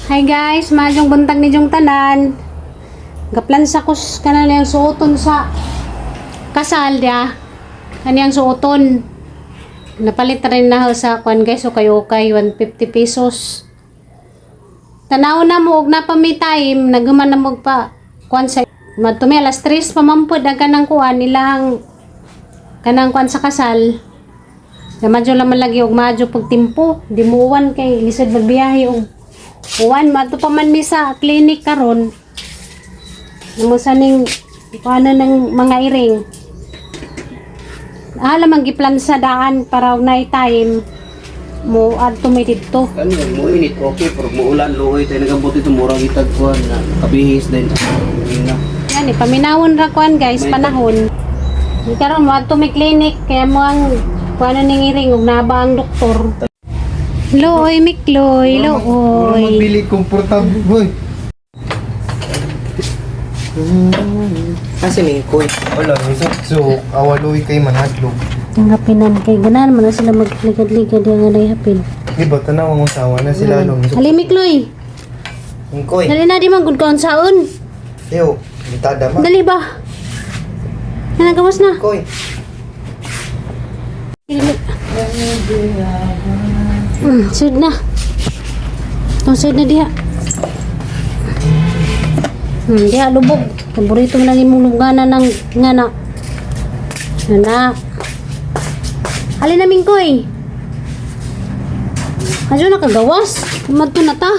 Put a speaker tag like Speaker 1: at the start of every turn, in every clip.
Speaker 1: Hi guys, maayong buntag ni Jong tanan. Gaplan sa kus kanang niyang suoton sa kasal dia. Kaniyang suoton. Napalit rin na ho sa kwan guys, okay okay 150 pesos. Tanaw na mo og na pa may time, naguman na mo pa kwan sa madtumi alas 3 pa man pud ang kanang kuan ilang kanang kuan sa kasal. Na madyo lang man lagi og madyo pagtimpo, di mo uwan kay lisod magbiyahe og uwan madto pa man mi sa clinic karon. Namo sa ning kuano ng mga iring. Alam ang giplan sa daan para og night time mo adto mi didto.
Speaker 2: Kani mo init okay pero muulan luoy tayo nagambot ito murag itag kuan na kabihis din. Na.
Speaker 1: Yan eh, paminawon ra kuan guys, panahon. Di karon mo adto mi clinic kaya mo ang kuano ning iring ug naba ang doktor. Looy, Mikloy, looy.
Speaker 3: Magbili komportable boy.
Speaker 2: Kasi ni koy.
Speaker 3: Wala, so awaloy kay manadlog.
Speaker 1: Ang hapinan kay ganahan man na sila magligad-ligad yung anay hapin.
Speaker 3: Di ba tanaw ang usawa na sila long.
Speaker 1: Ali Mikloy,
Speaker 3: Koy.
Speaker 1: dali na di man gud kaon saon.
Speaker 3: Yo, bitada ma.
Speaker 1: Dali ba? Yan gawas na.
Speaker 3: Koy.
Speaker 1: Sud na. Tong sud na diha. Diha lubog. Paborito mo na nimong lugana ng ngana. Ngana. Ali na mingkoy. Adyo nakagawas. Madto na ta.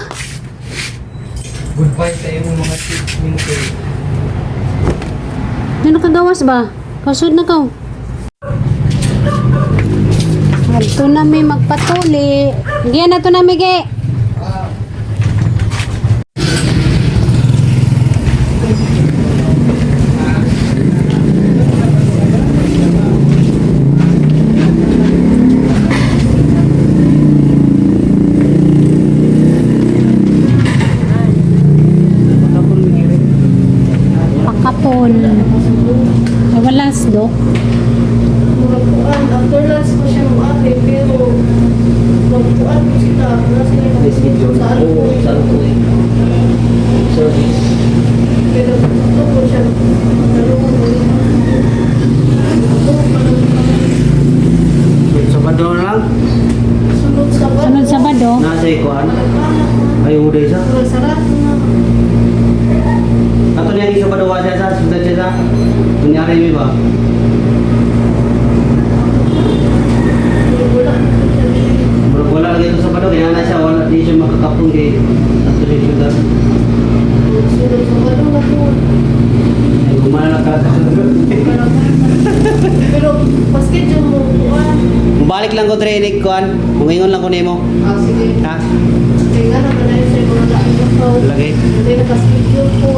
Speaker 3: Goodbye sa imong mga tips Mingkoy.
Speaker 1: Di nakagawas ba? Kasud na ka. Adto na may magpatuli. Giyan na to na mige. Pakapon. Ay, wala dok.
Speaker 4: Magpuan, after lunch ko siya mag-ate, pero magpuan ko sila, wala sila
Speaker 2: Schedule.
Speaker 4: sa
Speaker 2: Oo,
Speaker 4: alkoy.
Speaker 2: sa alkoy. Service.
Speaker 4: Pero ito ko siya, dalawang ulit. Ito, parang
Speaker 2: Sabado na lang.
Speaker 4: sunod sa bado.
Speaker 1: Sunod Sabado.
Speaker 2: Nasa ikuan. Ay uday sa.
Speaker 4: Sarado na.
Speaker 2: Ato niya ni Sabado wa siya sa sundan siya sa. Kunyari mi ba?
Speaker 4: Wala na po siya.
Speaker 2: Murag wala lagi ito Sabado kaya na siya wala di siya makakapon kay ato siya syudad.
Speaker 4: Sunod sa bado na po.
Speaker 2: Ay gumana na ka.
Speaker 4: Pero paschedule mo, puan.
Speaker 2: Mubalik lang ko training kuan. Mungingon lang ko nimo.
Speaker 4: Ah, sige.
Speaker 2: Ha?
Speaker 4: Kaya nga naman na yun sa'yo, mga ko.
Speaker 2: Lagi.
Speaker 4: Hindi nakaschedule po.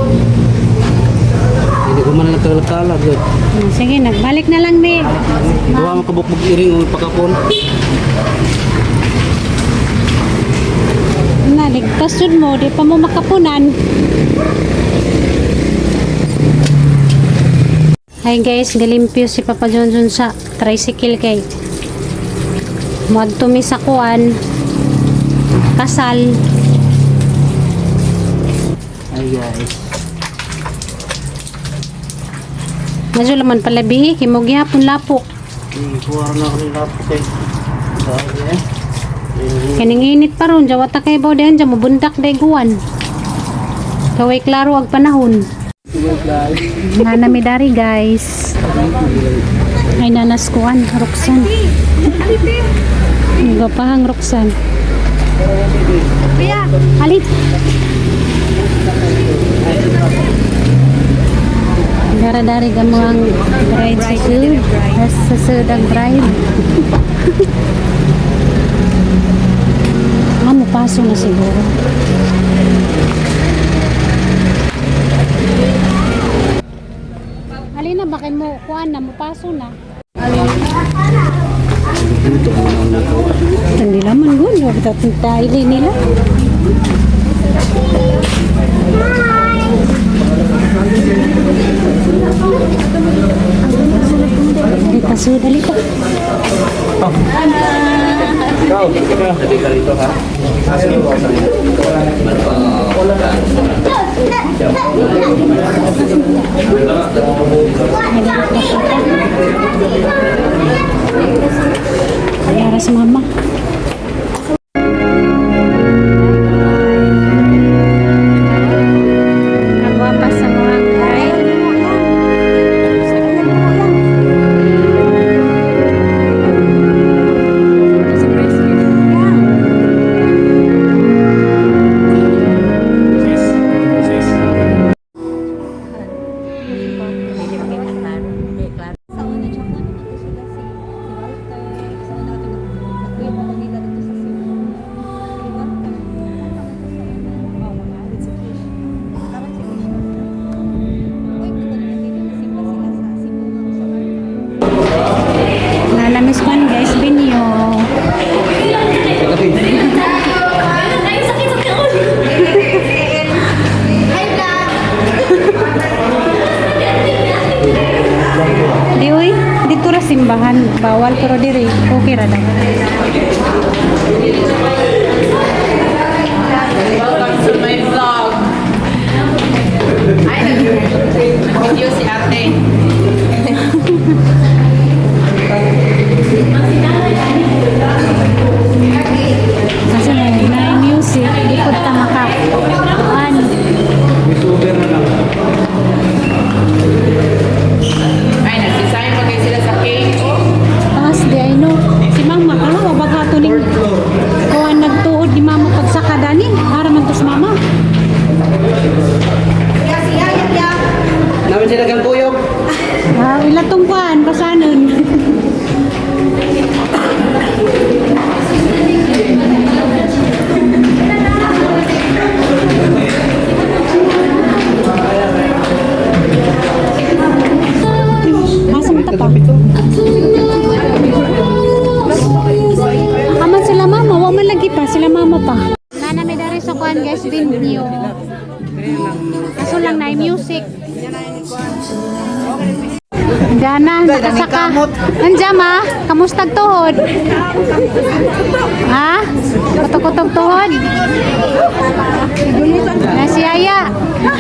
Speaker 2: Hindi ko man nagkalakalag yun.
Speaker 1: Sige, nagbalik na lang mi.
Speaker 2: Gawa mo kabukbuk iring o pakapon.
Speaker 1: Na, ligtas jud mo, di pa mo makapunan. Hi guys, galimpyo si Papa Johnson sa tricycle kay muadto mi sa kuan kasal.
Speaker 2: Ay guys.
Speaker 1: Medyo laman pala bihi kay mo gihapon lapok.
Speaker 2: Kuha na ako ng lapok eh. Dahil eh.
Speaker 1: Kaning init pa ron, jawata kay baw dihan dyan, mabundak day guwan. Kaway klaro ang panahon. Nana mi dari guys. Ay nanas kuan, Roxanne. Gapahang Roxanne. Halit. Dara-dari gamo ang bride sa sud. Sa sud ang bride. Ah, mupaso na siguro. Alina, bakit mo kuan na, mupaso na? Hindi laman gun, wag tayo nila. Dito So, dali pa.
Speaker 2: Sabi ka rito ha.
Speaker 1: Para sa mama. Nagwapa sa mga kay.
Speaker 5: Sa una, tsaka ano man to sila si Walter. Sa una, ito nagkuya pa ko nila dito sa Cebu. Si Walter. Ano man to sa una? Oh, si Kish. Karon si Kish. Uy, ko na dito nasimba sila sa Cebu nga sa Walter.
Speaker 1: Nalamis pan guys, binyo. Di uy, dito ra simbahan, bawal pero diri okay ra daw.
Speaker 6: Welcome to my vlog. Ay, nag-video si ate.
Speaker 1: Kasi na music, di pud ta maka kuan.
Speaker 6: Ay, nag-design pa kayo sila sa cake. Oh,
Speaker 1: Taas di ay no. Si mama karon wa bagato ning kuan nagtuod ni mama pagsaka dani, para man to sa mama.
Speaker 2: Namin sila kang kuyog.
Speaker 1: Ah, ila tong kuan pasanon. Asa man ta pa? Aman sila mama, wa man lagi pa sila mama pa. Nana may dari sa kuan guys, venue. Kaso lang na music. Dana, nakasaka. Nandiyan ma, kamusta tuhod? Ha? Kutok-kutok tuhod? Na si Aya.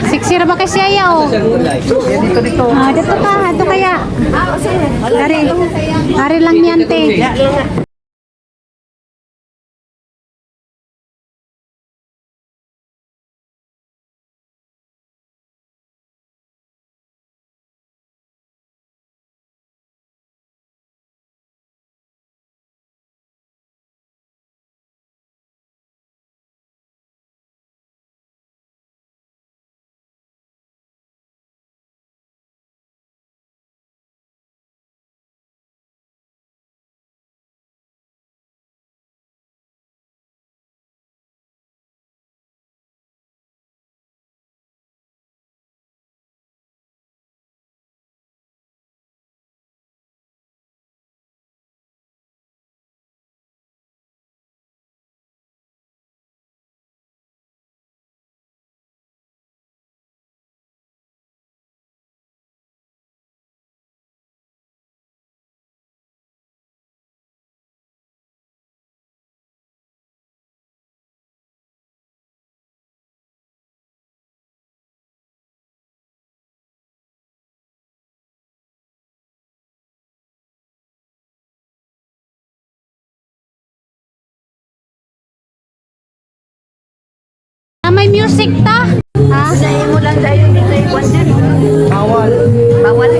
Speaker 1: Siksi ra ba kay si Aya oh?
Speaker 3: Dito dito.
Speaker 1: Ah, dito ka, dito kaya. Ari. Ari lang yan, te. Ah, may music ta. Ha?
Speaker 4: Mo lang tayo dito yung kwan.
Speaker 2: Bawal.
Speaker 4: Bawal.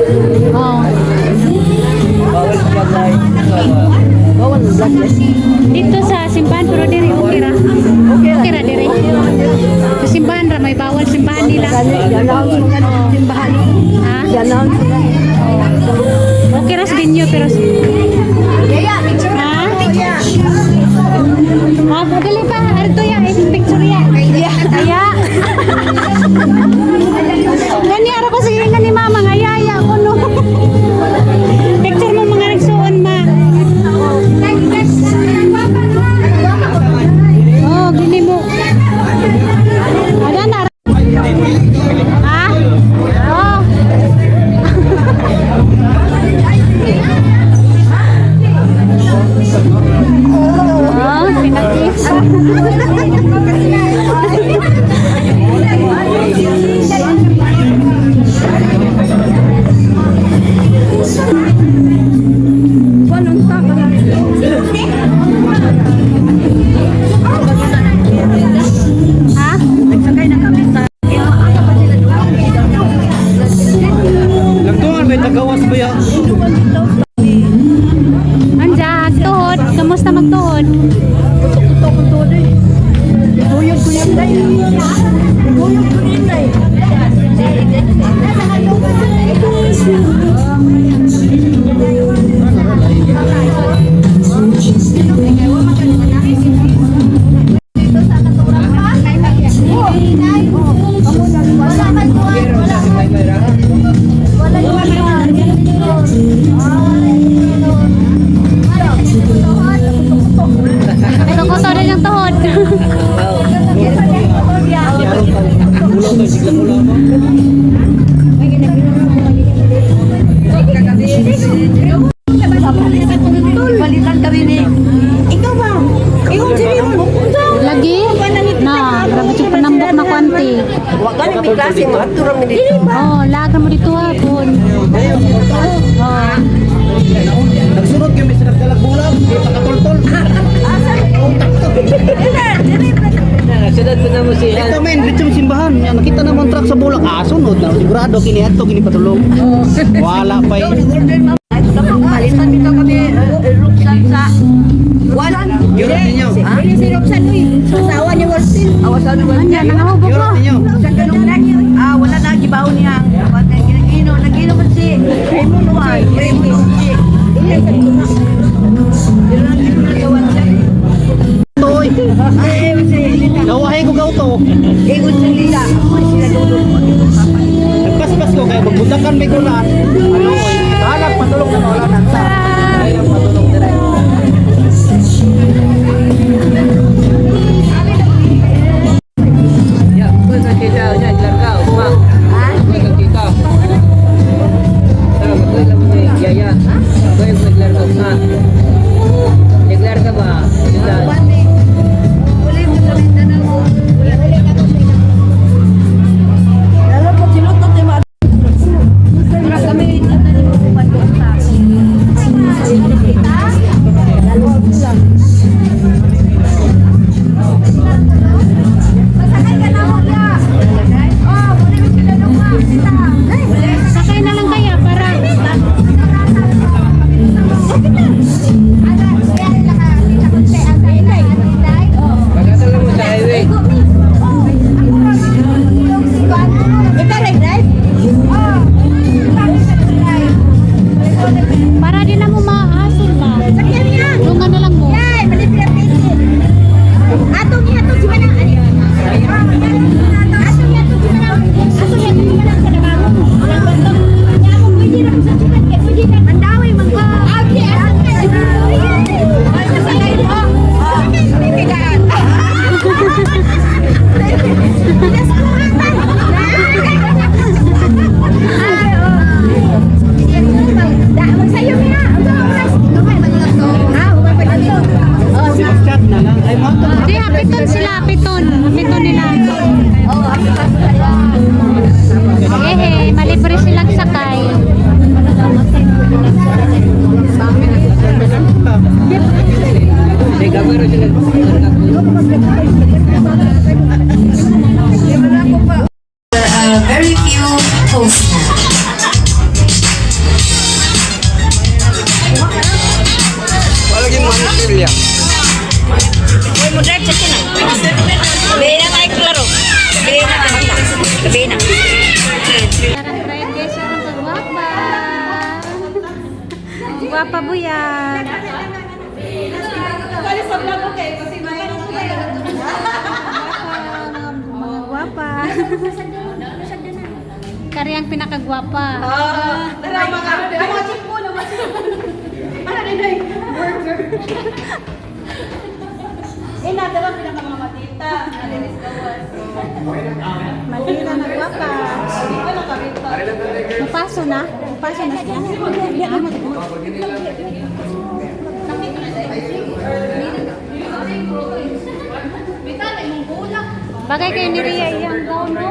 Speaker 1: Oh.
Speaker 2: Bawal siya guys.
Speaker 4: Bawal vlog.
Speaker 1: Dito sa simbahan pero diri okay ra. Okay ra diri. Sa simbahan ra may bawal simbahan nila.
Speaker 4: Ganaon mga simbahan.
Speaker 1: Ha?
Speaker 4: Ganaon sila.
Speaker 1: Okay ra sa venue pero
Speaker 4: Yaya, picture.
Speaker 1: Ha? Ah, dali pa. Arto ya, eh, picture ya. Aya. Gani ara ko sige nga ni mama nga yaya ko no. Picture mo mga nagsuon ma. Oh, gini mo. Ada na. Ha? Oh. Ha?
Speaker 2: Lagtungan ba tagawas ba ya?
Speaker 1: Anja, tuhod. Kamusta magtuhod? Kuto-kuto na yung tuhod.
Speaker 7: Balitan kami ni. Ikaw ba? Ikaw si Rimon.
Speaker 1: Lagi? Na, grabe yung panambok na kwanti.
Speaker 7: Wa gani mi klase mo ato ra mi dito.
Speaker 1: Oh, laga mo dito hapon. Oh.
Speaker 2: Nagsunod kami sa nagdalag bulag, di pa katultol.
Speaker 6: Sunod ko na mo siya.
Speaker 2: Ito men, dito sa simbahan, Yan, nakita naman truck sa bulak. Ah, sunod na sigurado kini adto kini patulong. Wala pa eh.
Speaker 7: Balitan dito kami Ruksan sa Wala.
Speaker 2: Yurot ninyo.
Speaker 7: Dili si Ruksan uy. Asawa ni Walter. Asawa ni Walter.
Speaker 1: Anja, nangahubog mo.
Speaker 2: Yurot ninyo.
Speaker 7: Sa ganun na ah wala na gibaon niya. Nagino nagino man si Raymond Juan. Raymond si. Pero nagino na sa Walter.
Speaker 2: Toy.
Speaker 7: Ay, si
Speaker 2: Gawahe ko gauto.
Speaker 7: Ingon sa lila. Ako sila lolo ko. Papa.
Speaker 2: Nagpaspas ko kay magbutakan may kulan. Ano oy, balag patulong na wala na ta. Ay, patulong dire.
Speaker 6: Ya, ko na kita, ya, larga, ma.
Speaker 7: Ha?
Speaker 6: Ko na kita. Tara, magkuhay lang mo yaya. Ko yung naglarga, ma. Naglarga ba? Sudan.
Speaker 7: Uli mo sa Mindanao. Uli ka to sa Lalo po sinutot ni Ma. Kami
Speaker 1: Sakay na lang kaya para
Speaker 6: Pagkatala mo sa highway.
Speaker 1: para di na mo maasol ba. Lungan na lang mo.
Speaker 2: Chat na lang. Ay, mo
Speaker 1: Di, hapiton sila, hapiton. Hapiton nila. Eh, eh, malibre silang sakay.
Speaker 6: Hindi, gagawin rin sila.
Speaker 5: Very few posts na.
Speaker 1: Sarang try guys, sarang kagwapa. Gwapa buyag. Mga gwapa. Kari ang pinakagwapa. Malina na gwapa. Mupaso na? Mupaso na siya? Bagay kayo ni Ria iyang gown, no?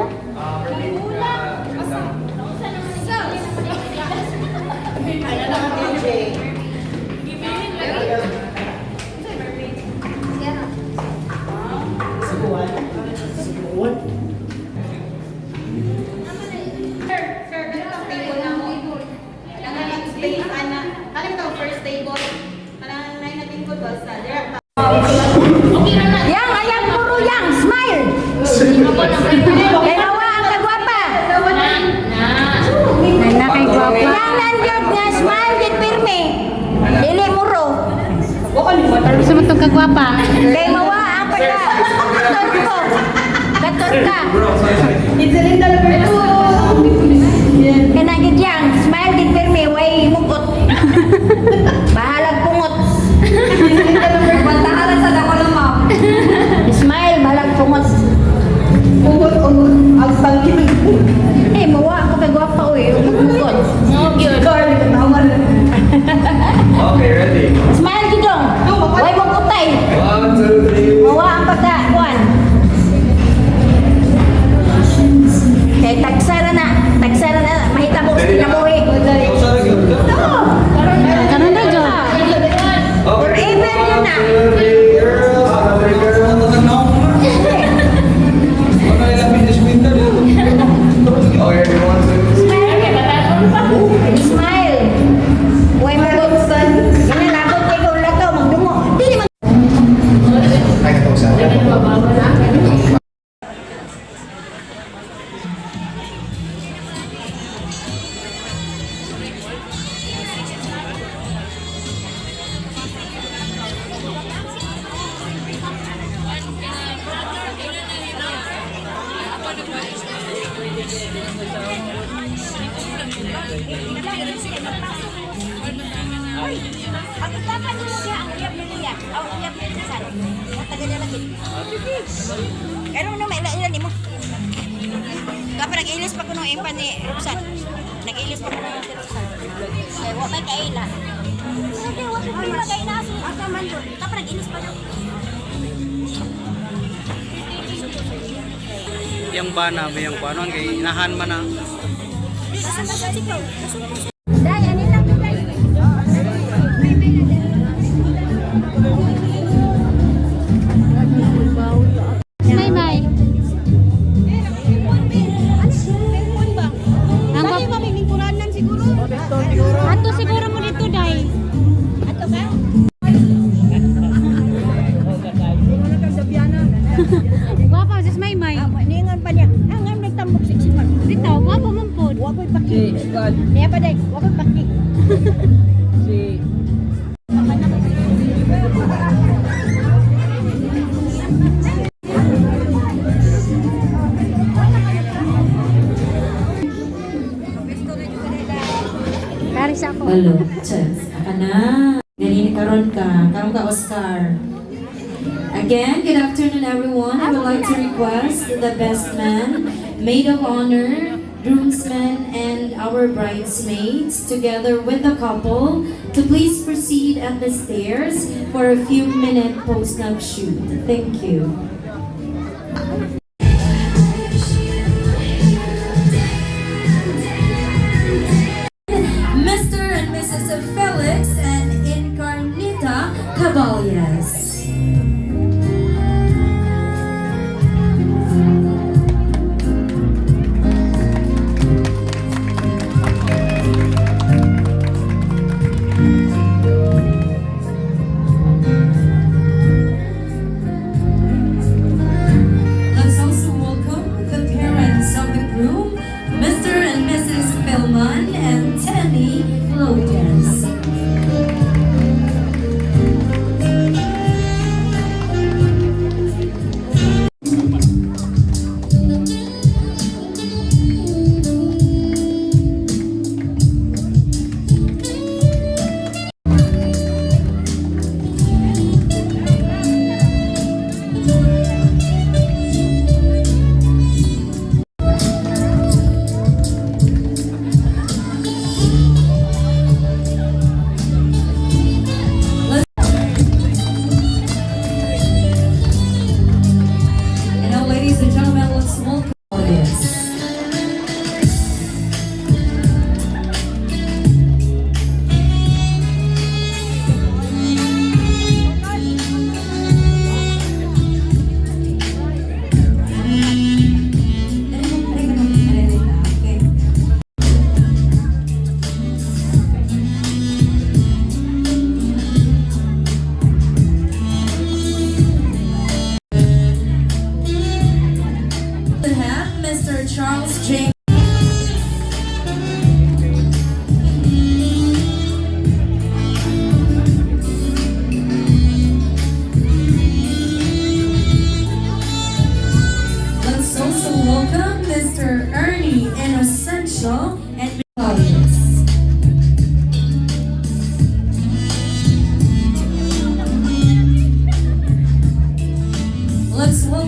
Speaker 7: Yang, ayang puro yang, smile. Kay mawa ang kagwapa.
Speaker 1: Ay na kay gwapa.
Speaker 7: Kinahanglan gyud nga smile gid pirmi. Dili muro.
Speaker 1: Gusto mo itong kagwapa?
Speaker 7: Kay mawa ang pagka katorko. Katorka. Kana gid yang, smile gid pirmi way mugot. Bahalag pungot.
Speaker 5: Bantahalan sa dako lang, ma'am.
Speaker 7: Smile, bahalag pungot.
Speaker 4: Ungot, ungot. Ang tangkin.
Speaker 7: Eh, mawa ako kay gwapa oy, mugot.
Speaker 4: Carl, tama na.
Speaker 8: Okay, ready?
Speaker 7: Smile gid dong. Way mugutay.
Speaker 8: One, two, three.
Speaker 7: Mawa ang pagka kuan. Kay tagsara na, tagsara na, mahitabo sa kinabuhi.
Speaker 1: Karon na, Jo.
Speaker 7: Forever yun na.
Speaker 8: Two, three, girls. Three, girls. Okay, one, two, three.
Speaker 7: Smile. Way mugot. Ganyan, labot kay kung lakaw, magdungo. Dili man.
Speaker 3: Ay, katong sa.
Speaker 7: Ang itapan nimo siya ang uyab ni Lia. Ang uyab ni Rizal. Taga niya lagi. Pero no may ila nimo. Kapag nag-ilis pa ko nung impan ni Roxanne. Nag-ilis pa ko nung ni Roxanne. Kay wa may kaila. Hindi wa ko pila kay na asa man yun. Kapag nag-ilis pa daw.
Speaker 2: Yang bana may yang kuanon kay inahan man na.
Speaker 7: Dai, ani lang to dai.
Speaker 1: May may. Ang gwap- Ato siguro mo dito, Day.
Speaker 7: Ato ka?
Speaker 1: Gwapa, sis may may.
Speaker 7: Ningon pa niya. Ang ngam nagtambok sexy man.
Speaker 1: Dito, gwapa man po.
Speaker 7: Wa ko'y paki.
Speaker 6: Si Kuan,
Speaker 7: Niya pa dai, wa ko'y paki.
Speaker 6: si
Speaker 1: Dari sa ako.
Speaker 9: Hello, Chess. Aka na. Ganini karon ka. Karon ka, Oscar. Again, good afternoon, everyone. I would like to request the best man, maid of honor, groomsmen, and our bridesmaids, together with the couple, to please proceed at the stairs for a few minute post-nap shoot. Thank you. Mr. and Mrs. Felix and Incarnita Caballes. Let's also welcome the parents of the groom, Mr. and Mrs. Philman and Tenny Lopez.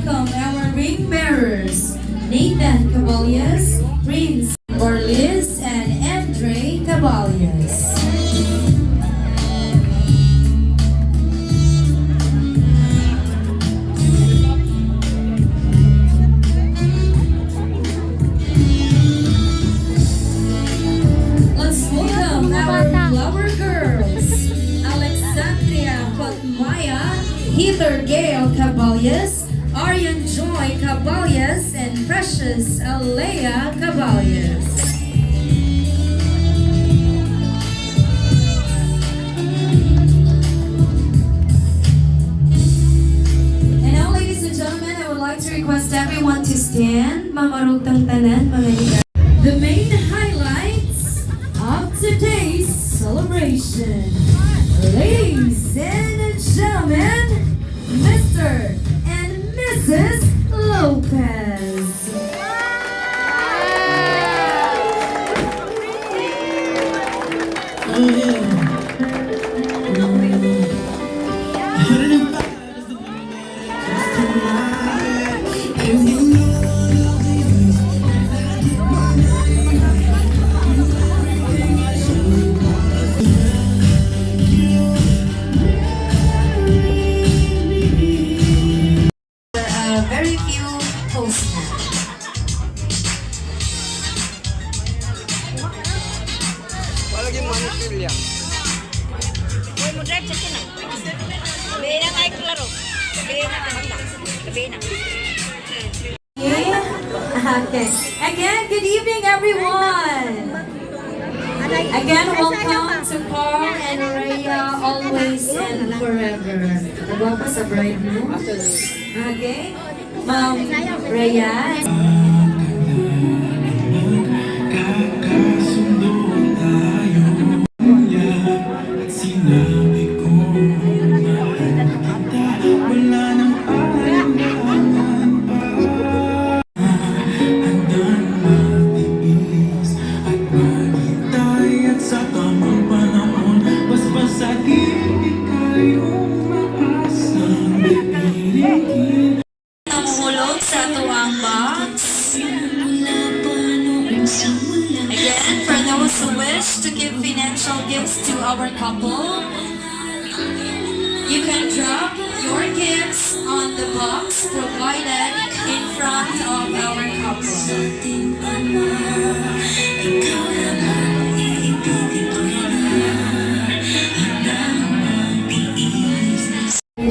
Speaker 9: welcome our ring bearers, Nathan Caballes, Prince Orliz, and Andre Caballes. Let's welcome our flower girls, Alexandria Fatmaya, Heather Gale Caballes, Aryan Joy Caballes, and Precious Alea Caballes. And now, ladies and gentlemen, I would like to request everyone to stand. Mamarugtang tanan, mga higa. The main highlights of today's celebration. Ladies and gentlemen, Mr. and Mrs. Lopez. Very few postmen.
Speaker 2: Wala gyud man niya.
Speaker 7: Uy, mo drive sa kina. Gabi na ay klaro. Gabi na banda. Gabi na.
Speaker 9: Okay. Again, good evening, everyone. Again, welcome to Carl and Rhea, always and forever. Nagwapa sa bride mo. Okay? Ma'am Rhea.
Speaker 8: Kakasundo tayo niya. At sinabi ko mahal kita. Wala nang alinlangan pa. Handang magtiis at maghintay. At sa tamang panahon, basbas at hindi kayo umaasang pipilitin.
Speaker 9: Nahulog sa tuwang box. Again, for those who wish to give financial gifts to our couple, you can drop your gifts on the box provided in front of our couple.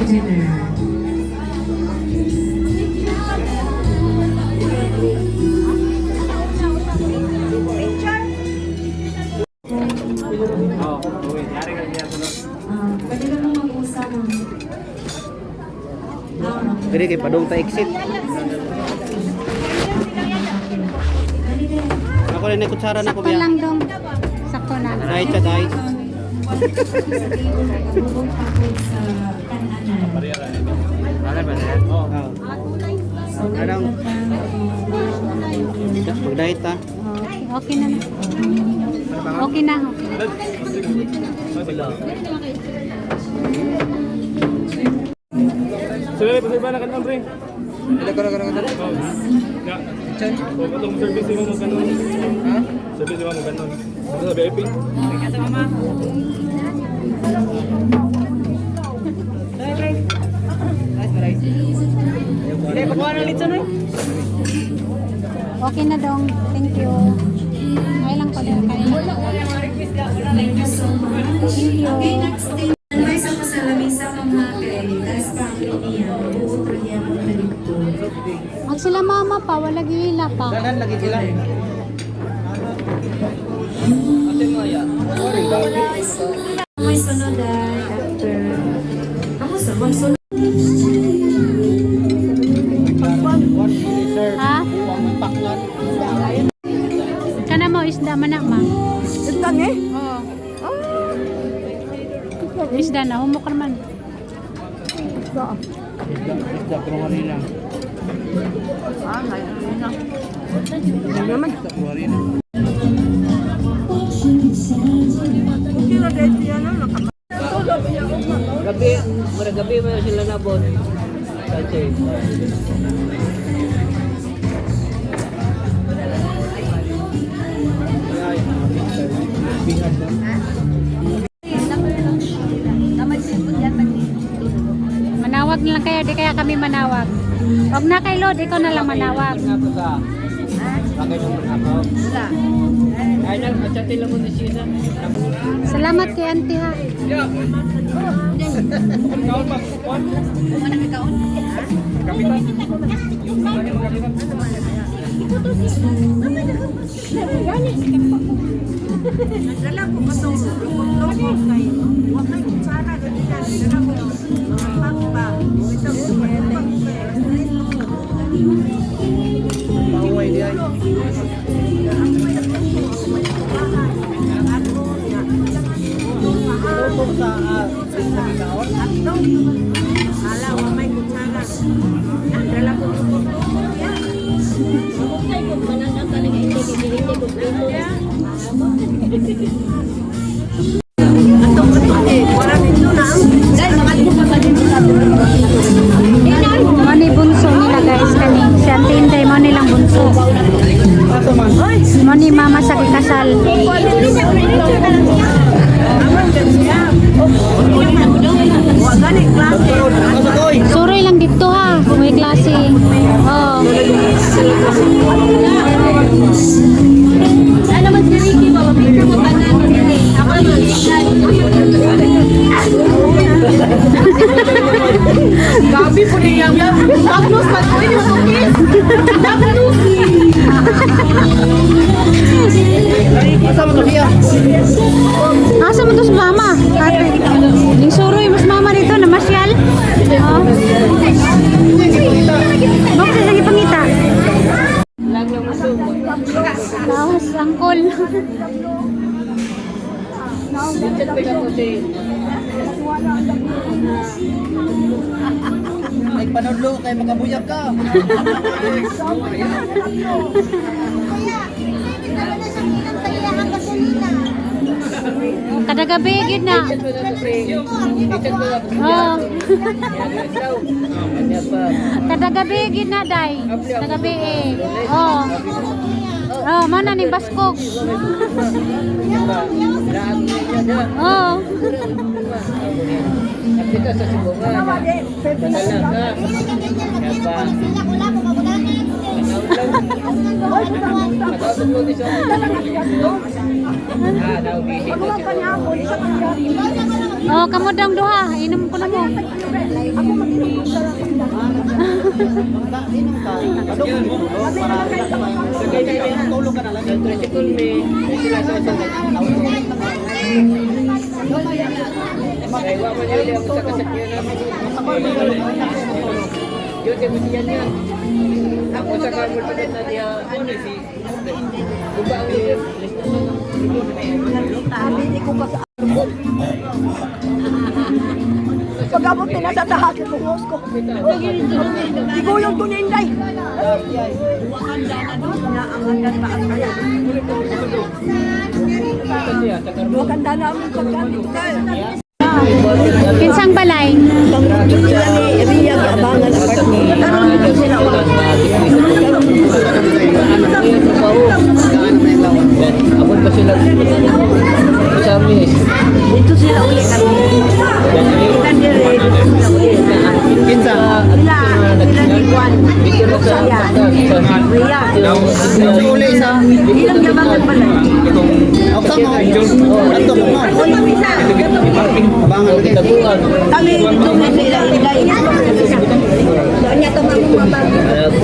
Speaker 9: Dinner.
Speaker 2: Oh, uwi. Yari ka niya sunod.
Speaker 9: Pwede ka mong mag-usap, ma'am.
Speaker 2: Diri kay padung ta exit. Ako rin kutsara na ko
Speaker 1: Sakto
Speaker 2: biya.
Speaker 1: lang dong. Sakto na.
Speaker 2: Dai cha dai. Oh. Arang. Mag-diet ta.
Speaker 1: Okay, okay na na. Okay na, okay na.
Speaker 10: Sir, pasay na kanang pre. Ya. O katong service mo mo kanon. Ha? Service mo mo kanon. Ano sa VIP?
Speaker 2: Hindi pakuha ng litson oy.
Speaker 1: Okay na dong. Thank you. Kaya lang ko din. Kaya lang.
Speaker 9: Thank you so much.
Speaker 1: Thank you.
Speaker 9: Okay, next thing. Advice ako sa lamisa mga kay tas family niya. Buot ra niya ang dito.
Speaker 1: Ang sila mama pa, wala gila pa.
Speaker 2: Danan lagi sila.
Speaker 9: May sunod ay after. Amo sa bang sunod?
Speaker 1: Ha? Kana mo isda man na ma.
Speaker 7: Isda ni?
Speaker 1: Oo. Isda na humok man.
Speaker 2: Isda, isda pero harina.
Speaker 7: Ah, na.
Speaker 2: Naman isda pero harina.
Speaker 7: Okay ra dai siya no.
Speaker 6: Gabi, mura gabi man sila nabot.
Speaker 1: Manawag na lang kayo, di kaya kami manawag. Huwag na kay Lord, ikaw na lang manawag. Salamat kay auntie ha.
Speaker 7: Nagdala ko katong lukot-lukot kay wa kay kutsara ganina nagdala ko mga pakpa. Ito
Speaker 2: Pahuway di ay. Lutong sa kaon.
Speaker 7: Ala, wa may kutsara. Nagdala ko lukot-lukot ya.
Speaker 1: Mo ni bunso nila guys kani. Si Auntie Inday mo nilang bunso.
Speaker 2: Asa man?
Speaker 1: Mo ni mama sa kikasal.
Speaker 2: Asa koy?
Speaker 1: Suroy lang dito ha. May klase. Oh.
Speaker 5: Ano man si Ricky, baba picture mo tanan. Ako lang.
Speaker 4: Gabi po niya. Magnus, mag-uwi mo kiss. Magnus.
Speaker 2: Asa man to siya?
Speaker 1: Asa man to sa mama? Ate. Ning suroy mas mama dito na masyal. Oh. Bakit lagi pangita? Laos, angkol.
Speaker 2: Ay panudlo kay makabuyag ka.
Speaker 1: Kada gabi gid na. Oh. Kada gabi gid na day. Kada gabi eh. Oh. Oh, mana ni baskog. Oh. Oh, kamo dang duha. Inom ko na mo.
Speaker 2: Tulog ka na lang.
Speaker 7: Pag-abot nila sa tahat, tungos ko. Iguyong tuninday. Wakanda na among paggamit ka.
Speaker 1: Kinsang balay?
Speaker 7: Sila ni Ria Abangan apartment. Karon dito sila wa.
Speaker 6: Abot pa sila sa amin.
Speaker 7: Dito sila uli kami. Kita dire dito sila uli.
Speaker 2: Kinsa?
Speaker 7: Sila sila ni Juan. Ria. Ria.
Speaker 2: Sa uli sa
Speaker 7: Ilang yabangan balay.
Speaker 2: Oksa mo. Ato mo.
Speaker 7: Uy, isa.
Speaker 2: Abangan lagi.
Speaker 7: Kami dito may sila ilay. Kanya to mamumabang.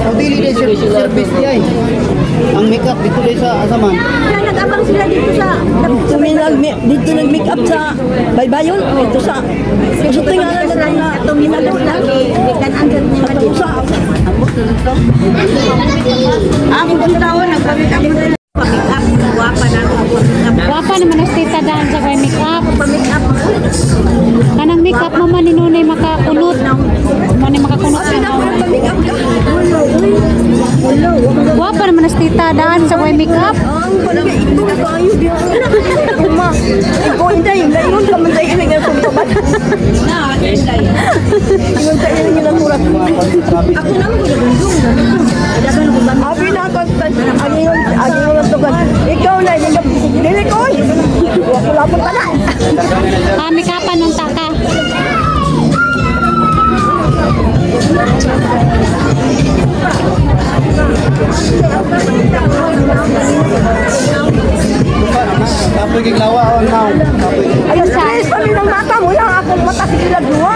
Speaker 2: Ang dili day service di ay. Ang makeup dito day sa asa man.
Speaker 7: Kaya nag-abang sila dito sa kami nag dito nag-make up sa baybayon dito sa sa tingala na na ginagawa na sa Ako kung tao nagpa-make up na pa-make up guwapa na ako
Speaker 1: Wapa naman ang tita daan sa kay make up.
Speaker 7: pa-make up.
Speaker 1: Kanang make up mo man ni nunay makakunot. Mo ni makakunot
Speaker 7: Ay,
Speaker 1: sa
Speaker 7: naku, nagpa-make up ka.
Speaker 1: Wapa naman ang tita daan sa kay make up.
Speaker 7: Ang palagi ito kayo di ako. Uma. Ikaw hindi, layon ka man tayo nga sumtaban. Na, hindi.
Speaker 4: Ingon sa inyo nila mura. Ako na mo Abi na ako, ang ingon, ang ingon ang tugan. Ikaw na, dili ko. Wala po tala.
Speaker 1: Kami ka pa nung taka.
Speaker 2: Kapoy kay lawa on now. Kapoy.
Speaker 4: Ayun, stress pa rin ang mata mo lang akong mata sige lang duwa.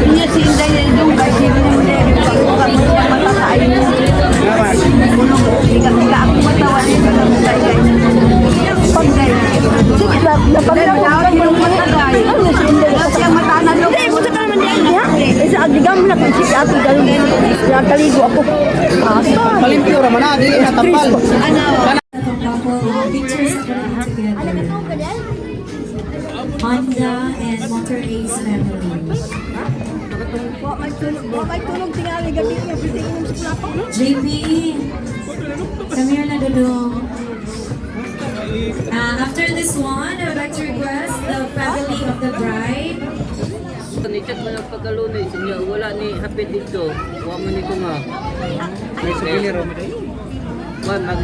Speaker 4: Niya si Inday yung kay si Inday mata sa ayo. Ika ako mata wala sa kay kay. Sige lang, napaglaw ko yung mata kay. Ano si Inday? Siya mata na Hindi mo sa kanaman diyan ha. Isa agigam na kung sige ako galon. Nakaligo ako. Asa.
Speaker 2: Palimpyo ra man na, dili na tambal.
Speaker 9: Atong couple, pictures of together. Honda and Motor Ace family.
Speaker 4: Wa may tulog tingali gabi niya pwede inom sa plato.
Speaker 9: JP, come here na dudong. After this one, I would like to request the family of the bride.
Speaker 6: Ni-chat mo lang pagkalunes, niya wala ni hapit dito. Wa man ni ko nga.
Speaker 2: May souvenir ra man.
Speaker 6: Wa mag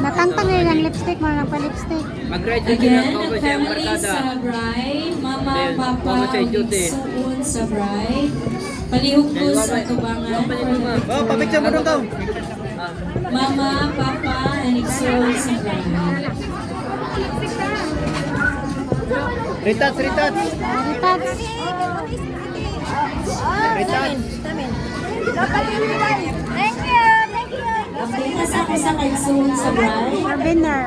Speaker 1: Natangtang na yung lipstick, mo nang pa-lipstick.
Speaker 6: mag-ride sa sila
Speaker 9: Again,
Speaker 6: ko
Speaker 9: the
Speaker 6: sa iyang
Speaker 9: family
Speaker 6: barkada.
Speaker 9: sa bride, mama,
Speaker 6: Then,
Speaker 9: papa,
Speaker 6: mama sa duty.
Speaker 9: suon sa bride, palihog ko
Speaker 6: Then, wa
Speaker 9: sa
Speaker 6: may-
Speaker 9: tubangan,
Speaker 6: wa man ni ko nga.
Speaker 2: Oh, pa-picture mo dong to.
Speaker 9: Mama, papa, and igsoon sa bride.
Speaker 2: Retouch, retouch.
Speaker 1: Retouch.
Speaker 2: Retouch.
Speaker 7: Thank you. Thank you.
Speaker 9: Okay, nasa ko sa kaigsoon sa bride.
Speaker 1: Arbiner.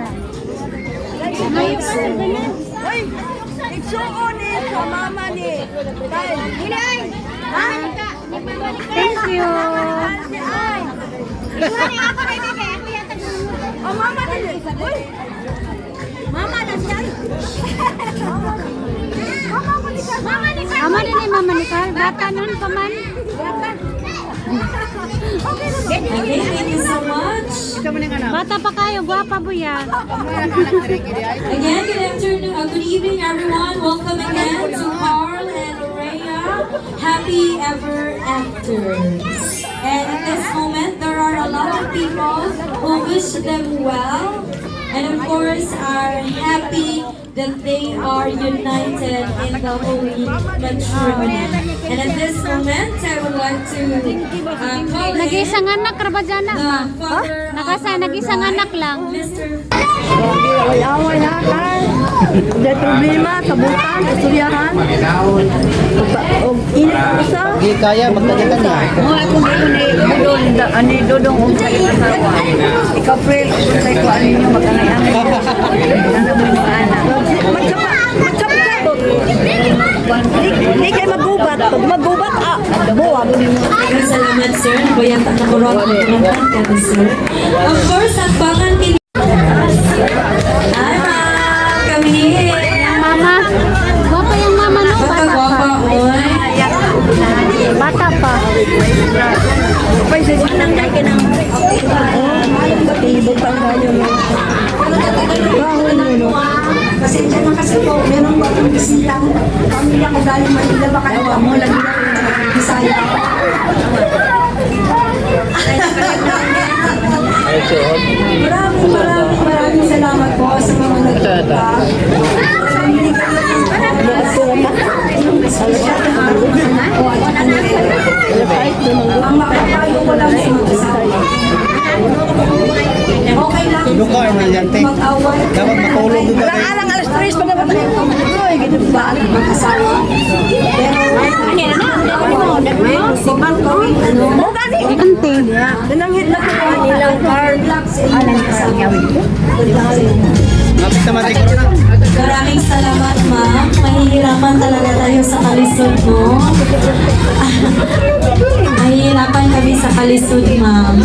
Speaker 9: Igsoon.
Speaker 4: Ay, igsuon ni sa mama ni. Kay.
Speaker 7: Hinay. Ha?
Speaker 1: Thank you.
Speaker 4: Oh, mama ni. Uy.
Speaker 7: Mama na siya. Mama ni
Speaker 1: Ama din ni Mama ni Carl. Bata nun pa man.
Speaker 9: Okay, thank you so much.
Speaker 1: Bata pa kayo, gwapa buya.
Speaker 9: Again, good afternoon, good evening, everyone. Welcome again to Carl and Rhea. Happy ever after. And at this moment, there are a lot of people who wish them well, and of course, are happy that they are united in the holy matrimony. And at this moment, I would like to call in
Speaker 1: Nag-isang anak ra ba dyan na?
Speaker 9: the father of
Speaker 1: Nakasa,
Speaker 9: our
Speaker 1: nag-isang
Speaker 9: bride,
Speaker 1: anak lang.
Speaker 9: Mr.
Speaker 4: Away-away ha, Carl. Dahil problema sa butan, istoryahan. Og init ang usa.
Speaker 2: Di kaya magkanya-kanya.
Speaker 6: Mo ako ni Dudong ani Dudong og sa asawa. Ikaw friend og sa ko ani ninyo magangay-angay. Nana mo mga anak.
Speaker 4: Magsapa, Di kay magubat. Pag magubat, ah, buwag.
Speaker 9: Maraming salamat, sir. Bayat ang nakurot ang tumangkan sir. Of course, ang pangan kini. Hi, ma'am. Come here.
Speaker 1: Ang mama. Gwapa yung mama no.
Speaker 9: Baka
Speaker 1: Bata pa.
Speaker 9: gwapa, oy.
Speaker 1: Bata pa.
Speaker 4: Ibutang kayo no.
Speaker 7: Pasensya na kasi po, meron po akong bisitang pamilya ko galing Manila, baka ewan mo, lagi na Bisaya ako. Maraming maraming maraming salamat po sa mga nagpunta. Special na araw ng anak ko at kanila. Ang makapayo ko lang sa mag-asawa. Okay lang
Speaker 2: Tulog ka, emergente.
Speaker 7: mag-away.
Speaker 2: Dapat matulog ka.
Speaker 4: Alang alas 3 pa naman. Uy, ganun ba?
Speaker 7: Mag-asawa. Pero, ano,
Speaker 4: Mo gani.
Speaker 1: Ante.
Speaker 4: Nananghid na ko nilang Carl.
Speaker 7: good luck sa inyong mag-asawa. Good luck sa inyo.
Speaker 2: Lapit naman kay Corona.
Speaker 9: Maraming salamat, ma'am. Mahihirapan talaga tayo sa kalisod mo. Mahihirapan kami sa kalisod, ma'am.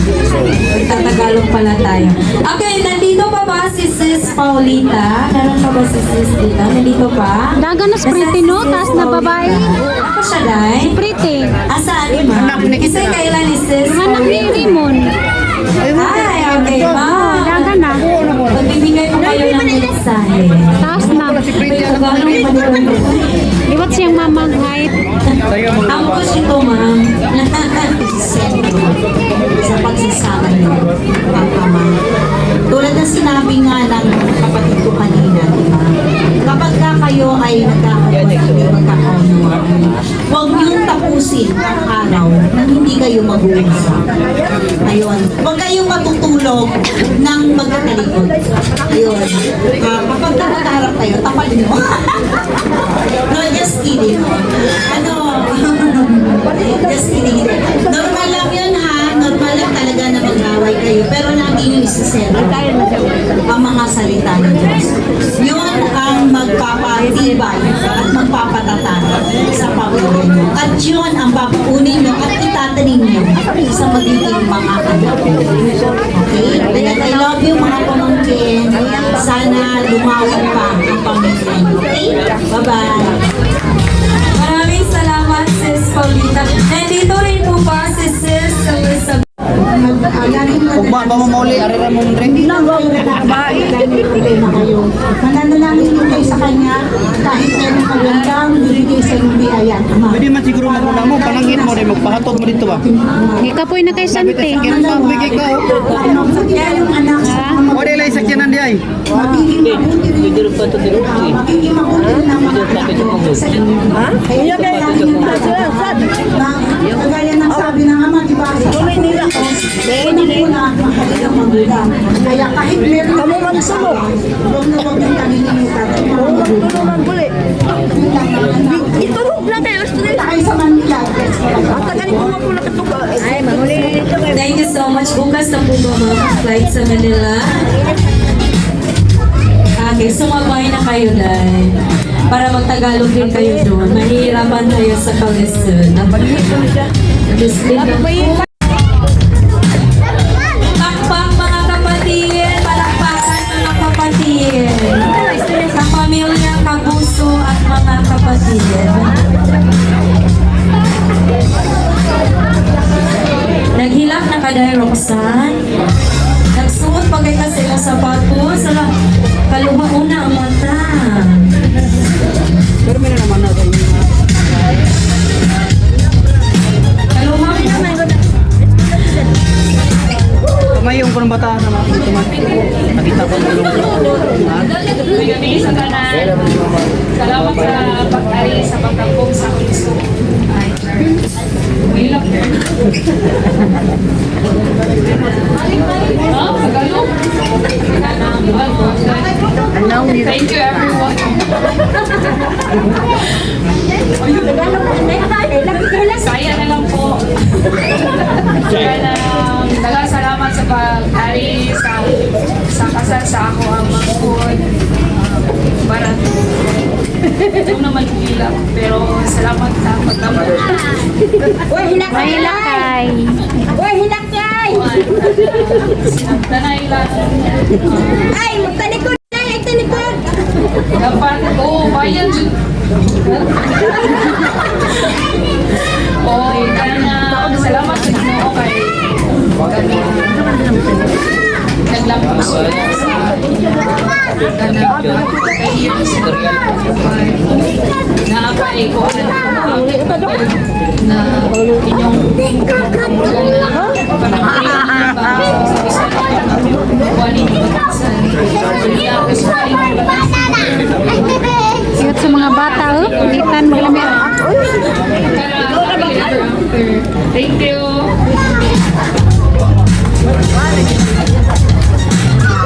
Speaker 9: Magtatagalog pala tayo. Okay, nandito pa ba si Sis Paulita? Meron pa ba si Sis dito? Nandito pa?
Speaker 1: Dagan na si Pretty, no?
Speaker 9: Nasaan si
Speaker 1: Taas
Speaker 9: Sis
Speaker 1: na babae.
Speaker 9: Paulita? Ako siya, Day?
Speaker 1: Pretty.
Speaker 9: Asaan ni ma'am? Kasi kailan ni Sis
Speaker 1: Yung anak ni
Speaker 9: Paulita?
Speaker 1: Raymond.
Speaker 9: Hi, okay, ma'am.
Speaker 1: Dagan na.
Speaker 9: Magbibigay po kayo ng mensahe.
Speaker 1: Taas na.
Speaker 9: May tagalog pa.
Speaker 1: Cute siyang mamang height.
Speaker 9: Ambush ito, ma'am.
Speaker 11: Sentro sa pagsasama niyo, pagkama. Tulad ng sinabi nga ng kapatid ko kanina, di ba? Kapag ka kayo ay nagkakaroon ng hindi magkakaunawaan, huwag niyong tapusin ang araw nang hindi kayo mag-uusap. Ayun. Huwag kayong matutulog ng magkatalikod. Ayun. Kapag ka magkaharap kayo, tapal niyo. No, just kidding. Ano, just kidding. Normal lang yun ha. Normal lang talaga na mag-away kayo. Pero lagi nyo isasero ang mga salita ng Diyos. Yun ang magpapatibay at magpapatatag sa pamilya nyo. At yun ang papunin nyo at itatanim nyo sa magiging mga anak. Okay? Ayan, I love you, mga pamangkin. Sana lumawak pa ang pamilya nyo. Okay? Bye-bye!
Speaker 9: Maraming salamat, Sis Paulita. Nandito rin po ba si Sis Elizabeth?
Speaker 2: Ugma ba mo mauli arira mo drink?
Speaker 11: Hindi lang kayo nakakain, may problema kayo. Mananalangin din kayo sa Kanya kahit meron magandang binigay sa inyong biyaya. Ama.
Speaker 2: Pwede man siguro maguna mo panangit mo rin magpahatod mo dito ba.
Speaker 1: Gikapoy na kay Sante.
Speaker 2: Sakyan pa bigay ka.
Speaker 11: Mabuti kayong anak sa mga
Speaker 2: Wala lang sakyanan di ay.
Speaker 11: magiging mabuti rin. Magiging mabuti rin ang mga anak nyo sa inyo. Kaya kailangan nyo kagaya ng sabi ng Ama, di ba? Sa Diyos, unang-una, mahalin ang magulang. Kaya kahit meron kayong asawa, huwag na huwag niyong kalilimutan ang mga magulang. Yun lang, mga anak.
Speaker 4: Itulog na tayo.
Speaker 11: Punta kayo sa Manila.
Speaker 4: Ang tagal ko mo nakatulog.
Speaker 7: Ay, manguli.
Speaker 9: Thank you so much. Bukas na po ba, ma'am, flight sa Manila? Okay, sumabay na kayo dahil para magtagalog din kayo doon. Mahihirapan tayo sa kalisod. Pakpak, mga kapatid! Palakpakan, mga kapatid! Sa pamilya, kabuso at mga kapatid. Naghilak na ka dahil, Roxanne. Nagsuot pa kay kasi mo sapatos. Ala, kaluha una ang mata.
Speaker 2: Pero may na naman na sa inyo.
Speaker 9: Kaluha mo.
Speaker 2: Tumayong ko ng bata na mga dito man. Nakita ko ang ulong ko.
Speaker 6: Gabi sa tanan. Salamat sa pag-ari sa pagkampong sa Kristo. Ay, Mahilap eh. No? Tagalog? Thank you, everyone. Saya na lang po. Kaya lang, daghang salamat sa pag-ari sa kasal sa ako ang mangkod. Para ito naman hilak, pero salamat sa pagkamot.
Speaker 7: Uy, hilak
Speaker 1: Mahilakay.
Speaker 7: Uy, hilakay!
Speaker 6: Tanay lang.
Speaker 7: Ay, magtalikod na! Ay, talikod!
Speaker 6: Dapat, oh, bayan jud. Oh, kana salamat sa Ginoo kay kami naglampas sa kana kay naapay ko na inyong
Speaker 1: Cute sa mga bata, oh. Gitan maglamit.
Speaker 6: Thank you.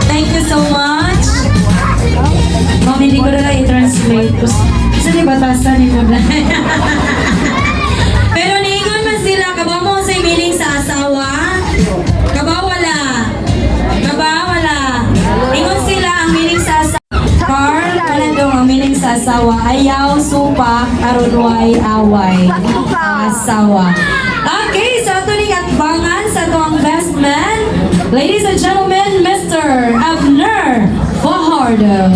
Speaker 9: Thank you so much. Ma'am, hindi ko na lang i-translate. Kasi di batasan ni mo na. Pero niingon man sila, kabaw mo sa meaning sa asawa? Kabaw wala? Kabaw wala? Ingon sila ang meaning sa asawa. Carl, wala ang meaning sa asawa. Ayaw, supak, aron way, away. Ang asawa. Okay, so ato ning atbangan sa ato ang best man. Ladies and gentlemen, Mr. Abner Fajardo.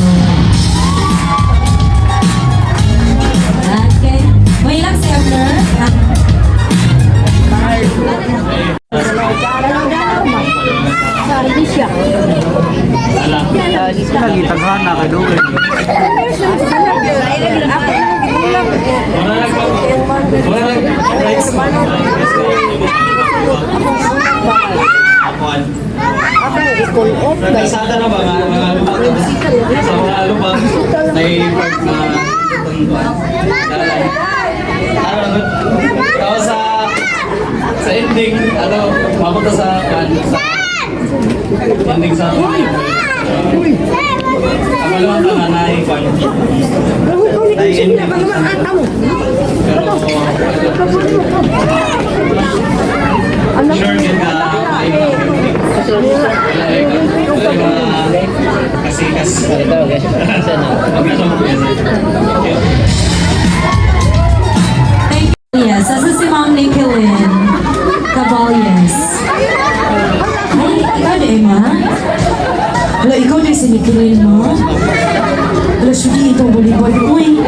Speaker 9: Okay. May lang si Abner.
Speaker 2: Lagi taghana kay dugay.
Speaker 10: Ano, tapos sa ending, ano, mapunta sa ending sa ang maluwang ka na kwan. Ay, ending. Pero, sure yun na may kasi kasi
Speaker 9: Thank you. Yes, asa si Ma'am Nicolin Caballes? Ay, ikaw na, ma? Hala, ikaw na si Nicolin, ma? Hala, sige, ito, volleyball. Uy!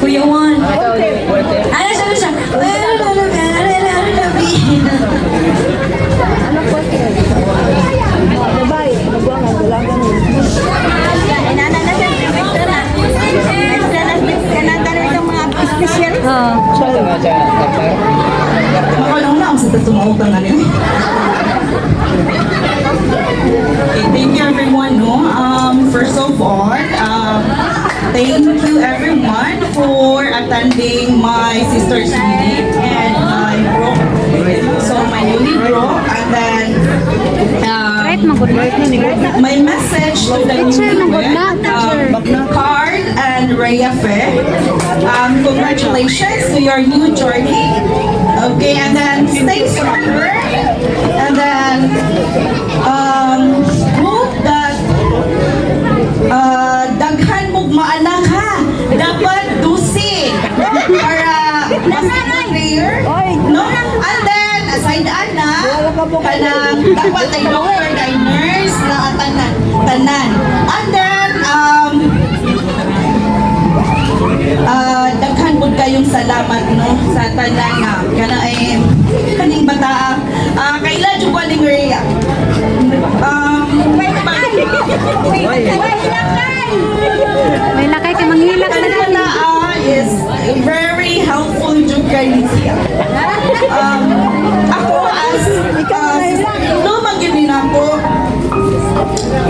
Speaker 9: Kuya Juan. Ano siya, ano siya? Ay, ano, ano, ano, ano, ano, ano, ano.
Speaker 7: Inana na siya. Extra na. Extra na. Kanata na itong mga special.
Speaker 11: Makalong na ang sa tumawag ang ano. Okay, thank you everyone. No, first of all, thank you everyone for attending my sister's wedding and my bro. So my newly bro, and then
Speaker 1: Right, magod na.
Speaker 11: my message to the
Speaker 1: Picture, magod na.
Speaker 11: newlywed, Carl and Rhea Fe. Congratulations to your new journey. Okay, and then stay stronger. And then hope that daghan mong maanak ha. Dapat 12 para mas clear. No? And then, aside ana, kanang dapat ay doctor, ay nurse, na tanan. Tanan. And then, daghan pud kayong salamat no sa tanan nga kana ay kaning bata kaila jud ko ning Rhea
Speaker 1: May lakay kay manghilak na
Speaker 11: kaning
Speaker 1: dali.
Speaker 11: bata is very helpful jud kay ni siya. Ako as no man gyud ni nako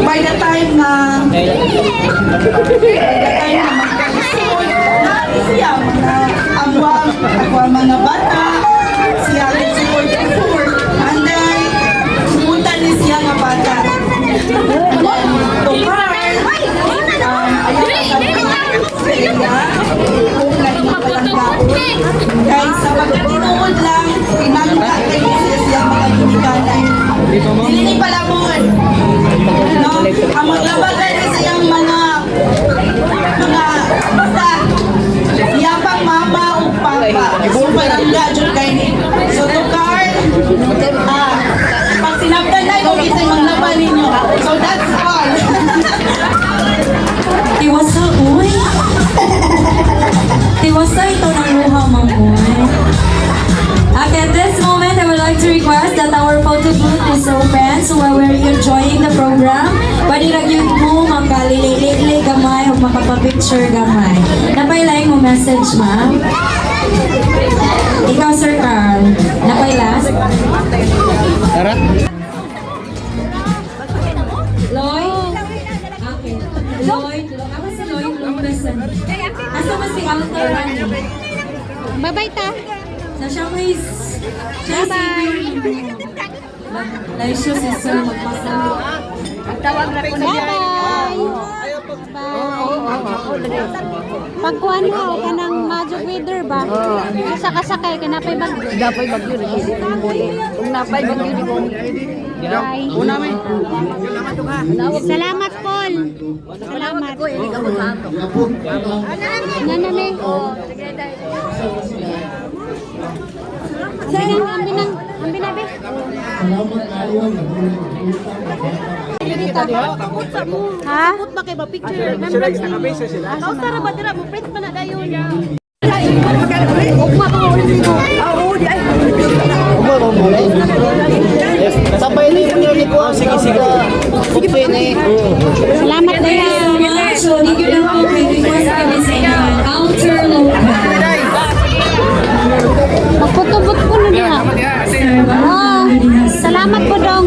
Speaker 11: by the time na magkalisod na siya mga amwang ako ang mga bata siya ang support before and then punta ni siya nga bata to Carl, ayaw ka kung nagpalanggaon kay sa pagkatinuod lang pinangga kay siya siya mga ginikanan dili ni palabon no ang maglabagan ni sa iyang mga basta iyang mama o papa so palangga jud kay ni. So to Carl, pag sinabtan na kung isa'y maglaban ninyo. So that's all.
Speaker 9: Tiwasa, uy. Tiwasa ito ng luha, ma'am, uy. Okay, at this moment, I would like to request that our photo booth is open. So while we're enjoying the program, pwede ra gyud mo makalili gamay o makapapicture gamay. Napay mo message, ma'am? Ikaw, Sir Carl. Napay last?
Speaker 2: Tara.
Speaker 9: Lloyd? Okay. Lloyd? Ako si Lloyd Lopez. Asa ba si Alter?
Speaker 1: Bye-bye ta.
Speaker 9: So siya please. Siya
Speaker 1: Bye-bye.
Speaker 9: Lai siya si Sir magpasa.
Speaker 1: Bye-bye. Bye. Pagkuan mo kanang magic weather ba? Sa kasakay kay napay bag.
Speaker 4: Napay bagyo rin. Kung napay bagyo di ko.
Speaker 1: Bye. Salamat, Paul. Salamat. Nana me. Ambi nang, ambi nang, ambi na be. Dito. Ha?
Speaker 7: Ba kay ba picture remembrance ni. Kausara ba dira mo print man na dayon.
Speaker 4: Ugma pa ko ulit dito. Oo, di ay.
Speaker 2: Yes. Sabay na yung ni ko. Sige, sige. Sige, ni.
Speaker 1: Salamat
Speaker 9: Thank you
Speaker 1: kuya.
Speaker 9: so much. So, thank you na po. May request kami sa inyo. Alter Lopez.
Speaker 1: Magputubot ko na diha. Oh, salamat po dong.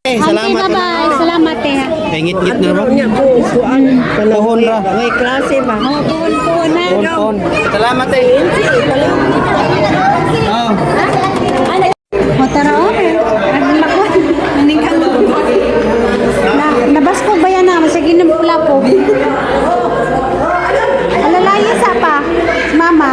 Speaker 2: Eh,
Speaker 1: Okay,
Speaker 2: salamat.
Speaker 1: bye-bye. Salamat eh.
Speaker 2: Kay ngit-ngit na ba?
Speaker 4: Niya po, kuan.
Speaker 2: Puhon ra.
Speaker 4: May klase ba?
Speaker 1: Oh, puon-puon na.
Speaker 2: Puhon. Salamat eh. Oh.
Speaker 1: O tara o. Ang lakon. Maning Na, nabasko ba yan na? Masig inom pula po. Alalaya sa pa. Si Mama.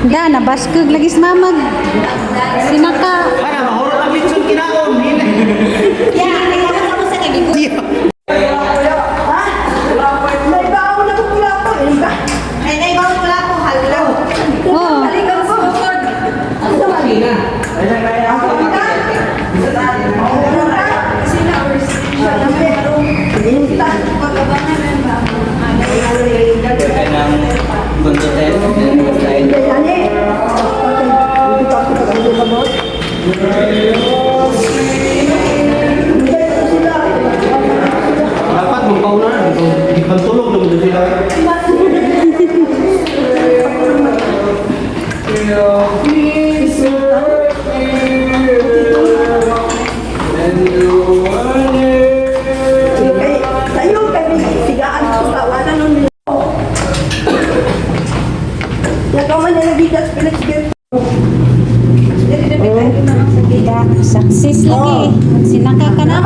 Speaker 1: Da, nabaskog lagi si Mama. Sinaka.
Speaker 2: Para mahurot ang litson kinaon.
Speaker 4: May baon na pula po. Ay, may baon pula po. Hello.
Speaker 1: Oh.
Speaker 4: Balikan ko.
Speaker 2: Dapat magpauna na. Di pantulog na mo sila.
Speaker 4: Sa'yo kami sigaan ko sa wala nun. Nakaman na nagigas Felix.
Speaker 1: Da, success lagi. Sinaka ka na.